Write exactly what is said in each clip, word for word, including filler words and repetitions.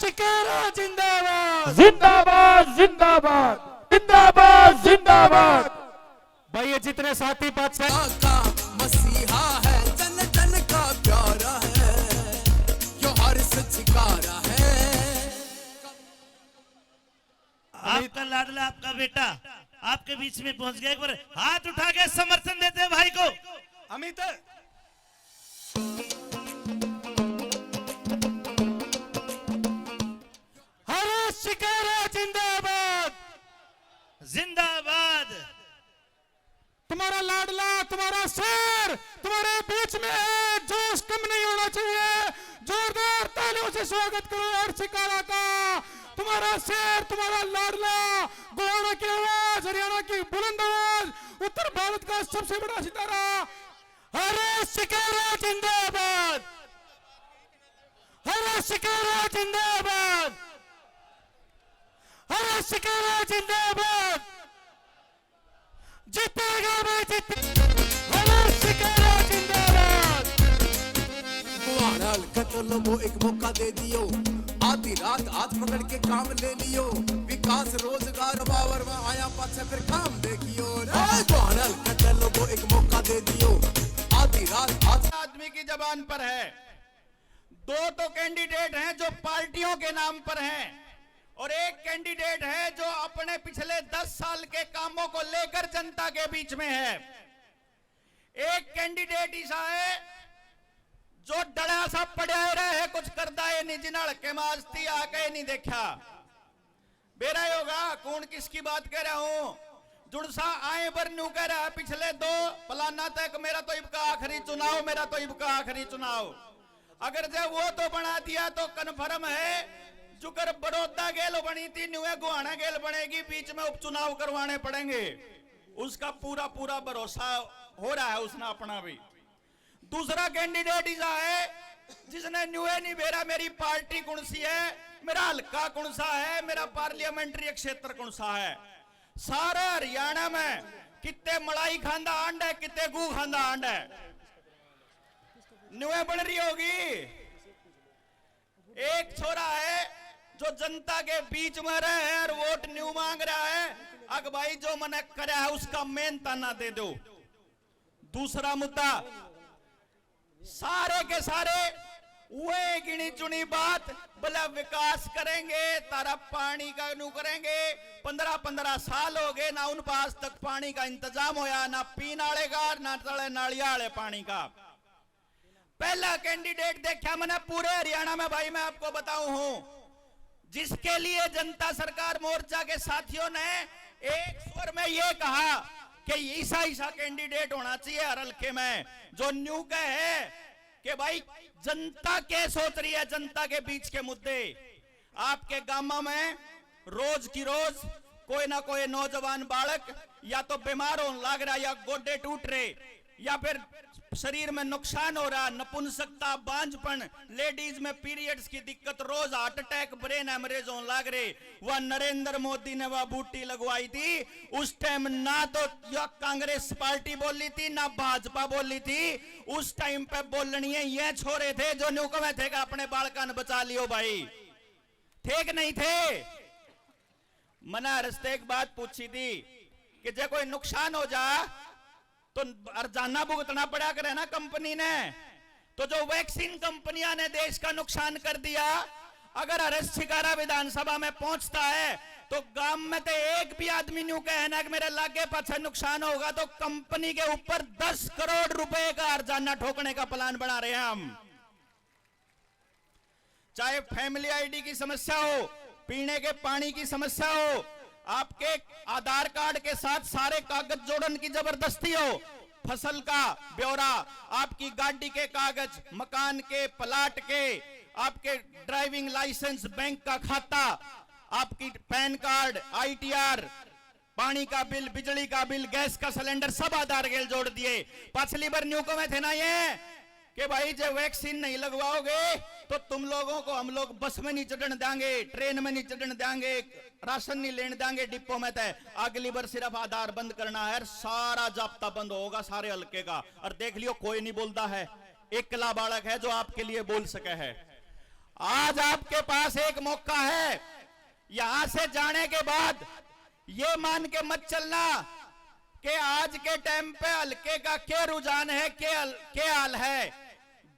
शिकारा जिंदाबाद। जिंदाबाद, जिंदाबाद, जिंदाबाद, जिंदाबाद। भाई, ये जितने साथी पाछे का मसीहा है, जन जन का प्यारा है, यो हर सच छिकारा है। आपका लाडला, आपका बेटा आपके बीच में पहुंच गया। एक बार हाथ उठा के समर्थन देते हैं भाई को। अमित। हर शिकारा जिंदाबाद। जिंदाबाद। तुम्हारा लाडला, तुम्हारा शेर तुम्हारे बीच में है। जोश कम नहीं होना चाहिए। जोरदार तालियों से स्वागत करो हर शिकारा का। तुम्हारा शेर, तुम्हारा लाडला, गोहाना की आवाज, हरियाणा की बुलंद आवाज, उत्तर भारत का सबसे बड़ा सितारा। हर शिकारा जिंदाबाद। हर शिकारा जिंदाबाद। हर शिकारा जिंदाबाद। जीतेगा भाई, जीते। हर शिकारा जिंदाबाद। गुहाना हल्का तो लोगों एक मौका दे दियो, आधी रात हाथ पकड़ के काम ले लियो, विकास रोजगार पावर में आया पाछे फिर काम देखियो रे। गुहाना हल्का तो लोगों एक मौका दे दियो, आधी रात हाथ। आदमी की जबान पर है। दो तो कैंडिडेट हैं जो पार्टियों के नाम पर हैं और एक कैंडिडेट है जो अपने पिछले दस साल के कामों को लेकर जनता के बीच में है। एक कैंडिडेट ऐसा है जो डड़ा सा पड़ा रहा है, कुछ करदा है नहीं, जिन हल्के में आज ती आके नहीं देखा। बेरा ही होगा कौन किसकी बात कह रहा हूँ। जुड़सा आए पर न्यू कह रहा है, पिछले दो प्लाना तक मेरा तो इबका आखिरी चुनाव, मेरा तो इबका आखिरी चुनाव। अगर जब वो तो बना दिया तो कन्फर्म है, जुकर बड़ौदा गेल बनी थी, न्यू गुहाना गेल बनेगी, बीच में उपचुनाव करवाने पड़ेंगे। उसका पूरा पूरा भरोसा हो रहा है उसने अपना भी। दूसरा कैंडिडेट ऐसा है जिसने न्यू ए नहीं बेरा मेरी पार्टी कौन सी है, मेरा हल्का कौन सा है, मेरा पार्लियामेंट्री क्षेत्र कौन सा है। सारा हरियाणा में कितने मलाई खांदा आंड है, कितने गू खांदा आंड है। न्यू ए बन रही होगी। एक छोरा है जो जनता के बीच में रहे है और वोट न्यू मांग रहा है, अग भाई जो मने करया है उसका मेहनताना दे दो। दूसरा मुद्दा, सारे के सारे वे गिनी चुनी बात, बोला विकास करेंगे, तारा पानी का न्यू करेंगे। पंद्रह पंद्रह साल हो गए ना उन पास तक पानी का इंतजाम होया, ना पीने वाले का, ना तले नालिया वाले पानी का। पहला कैंडिडेट देखा मैंने पूरे हरियाणा में, भाई मैं आपको बताऊं हूं, जिसके लिए जनता सरकार मोर्चा के साथियों ने एक स्वर में ये कहा कि ऐसा ऐसा कैंडिडेट होना चाहिए हर हल्के में, जो न्यू कहे कि भाई जनता क्या सोच रही है, जनता के बीच के मुद्दे। आपके गामा में रोज की रोज कोई ना कोई नौजवान बालक या तो बीमार होने लग रहा, या गोडे टूट रहे, या फिर शरीर में नुकसान हो रहा, नपुंसकता, बांझपन, लेडीज में पीरियड्स की दिक्कत, रोज हार्ट अटैक, ब्रेन हेमरेज होने लग रहे। वह नरेंद्र मोदी ने वह बूटी लगवाई थी। उस टाइम ना तो यह कांग्रेस पार्टी बोली थी, ना भाजपा बोली थी। उस टाइम पे बोलनी है, ये छोरे थे जो न्यू कहे थे कि अपने बालकां ने बचा लियो भाई, थे कि नहीं थे? मना रस्ते एक बात पूछी थी कि जे कोई नुकसान हो जा तो हरजाना भुगतना पड़ा करे ना कंपनी ने। तो जो वैक्सीन कंपनियां ने देश का नुकसान कर दिया, अगर हरीश शिकारा विधानसभा में पहुंचता है तो गांव में तो एक भी आदमी न्यू कहे ना कि मेरे लागे पाछे नुकसान होगा, तो कंपनी के ऊपर दस करोड़ रुपए का हरजाना ठोकने का प्लान बना रहे हैं हम। चाहे फैमिली आईडी की समस्या हो, पीने के पानी की समस्या हो, आपके आधार कार्ड के साथ सारे कागज जोड़न की जबरदस्ती हो, फसल का ब्यौरा, आपकी गाड़ी के कागज, मकान के, प्लाट के, आपके ड्राइविंग लाइसेंस, बैंक का खाता, आपकी पैन कार्ड, आईटीआर, पानी का बिल, बिजली का बिल, गैस का सिलेंडर, सब आधार गेल जोड़ दिए। पछली बार न्यू कहे थे ना ये कि भाई, जब वैक्सीन नहीं लगवाओगे तो तुम लोगों को हम लोग बस में नहीं चढ़न देंगे, ट्रेन में नहीं चढ़न देंगे, राशन नहीं लेने देंगे डिपो में। तय अगली बार सिर्फ आधार बंद करना है और सारा जाप्ता बंद होगा सारे हल्के का। और देख लियो, कोई नहीं बोलता है, एकला बालक है जो आपके लिए बोल सके है। आज आपके पास एक मौका है, यहां से जाने के बाद ये मान के मत चलना कि आज के टाइम पे हल्के का क्या रुझान है, क्या, क्या हाल है।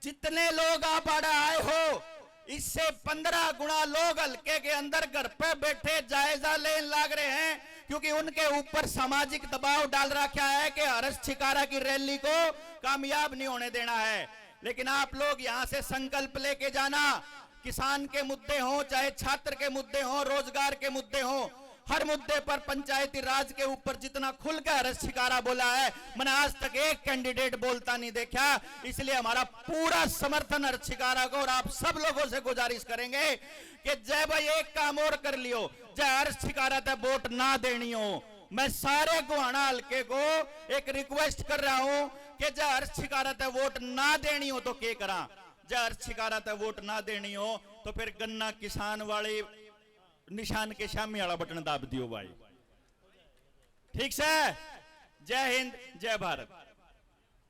जितने लोग आप आड़े आए हो, इससे पंद्रह गुना लोग हल्के के अंदर घर पे बैठे जायजा लेने लाग रहे हैं, क्योंकि उनके ऊपर सामाजिक दबाव डाल रखा है कि हर्ष छिकारा की रैली को कामयाब नहीं होने देना है। लेकिन आप लोग यहां से संकल्प लेके जाना, किसान के मुद्दे हों, चाहे छात्र के मुद्दे हों, रोजगार के मुद्दे हों, हर मुद्दे पर पंचायती राज के ऊपर जितना खुल के हर्ष छिकारा बोला है, मैंने आज तक एक कैंडिडेट बोलता नहीं देखा। इसलिए हमारा पूरा समर्थन हर्ष छिकारा को, और आप सब लोगों से गुजारिश करेंगे कि जय भाई, एक काम और कर लियो, जय हर्ष छिकारा ते वोट ना देनी हो। मैं सारे गोहाना हल्के को एक रिक्वेस्ट कर रहा हूं कि जय हर्ष छिकारा ते वोट ना देनी हो तो के करा, जय हर्ष छिकारा ते वोट ना देनी हो तो फिर गन्ना किसान वाले निशान के शामी वाला बटन दाब दियो भाई। ठीक से? जय हिंद, जय भारत।